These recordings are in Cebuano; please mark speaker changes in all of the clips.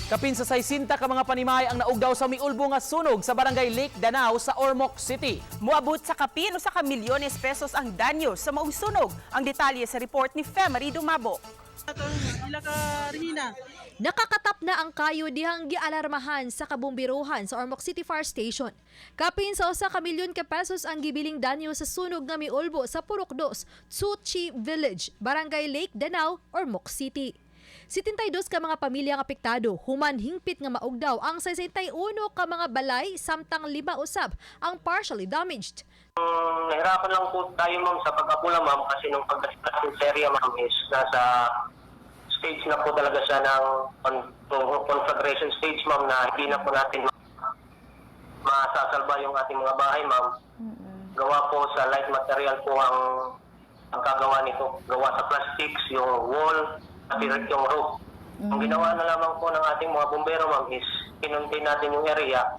Speaker 1: Kapin sa 60 ka mga panimay ang naugdaw sa miulbo nga sunog sa Barangay Lake Danao sa Ormoc City.
Speaker 2: Moabot sa kapin 1 ka milyones pesos ang danyo sa maong sunog. Ang detalye sa report ni Femary Dumabo.
Speaker 3: Nakakatap na ang kayo dihang gialarmahan sa kabumbiruhan sa Ormoc City Fire Station. Kapin sa 1 ka milyon ka pesos ang gibiling danyo sa sunog nga miulbo sa Purok Dos, Tsuchi Village, Barangay Lake Danao, Ormoc City. 72 ka mga pamilya ang apektado, human hingpit nga maugdaw ang 61 ka mga balay, samtang lima usab ang partially damaged.
Speaker 4: Nahirapan lang po tayo, ma'am, sa pag-apula, ma'am, kasi nung pagdating sa area, ma'am, is nasa stage na po talaga siya ng conflagration stage, ma'am, na hindi na po natin masasalba yung ating mga bahay, ma'am. Gawa po sa light material po ang kagawa nito. Gawa sa plastics, yung wall, at yung roof. Ang ginawa na lamang po ng ating mga bumbero, ma'am, is kinunti natin yung area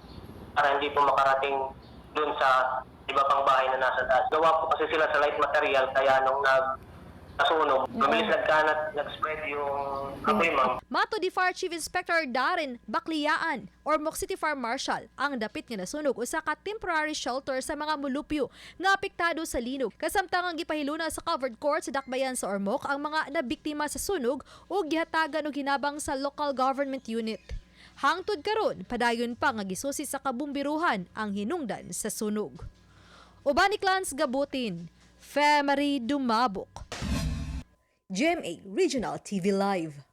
Speaker 4: para hindi po makarating dun sa iba pang bahay na nasa taas. Gawa po kasi sila sa light material, kaya nung nasunog, mabilis nagkalat, nag-spread yung apoy, ma'am.
Speaker 3: Mato di Fire Chief Inspector Darren Bakliaan, Ormoc City Fire Marshal, ang dapit nga nasunog usa ka temporary shelter sa mga mulupyo nga apektado sa linog. Kasamtang ang gipahiluna sa covered court sa Dakbayan sa Ormoc ang mga nabiktima sa sunog ug gihatagan og hinabang sa local government unit. Hangtod karon, padayon pa nga gisusi sa kabumbiruhan ang hinungdan sa sunog. Uban ni Clans Gabutin, Femary Dumabok. GMA Regional TV Live.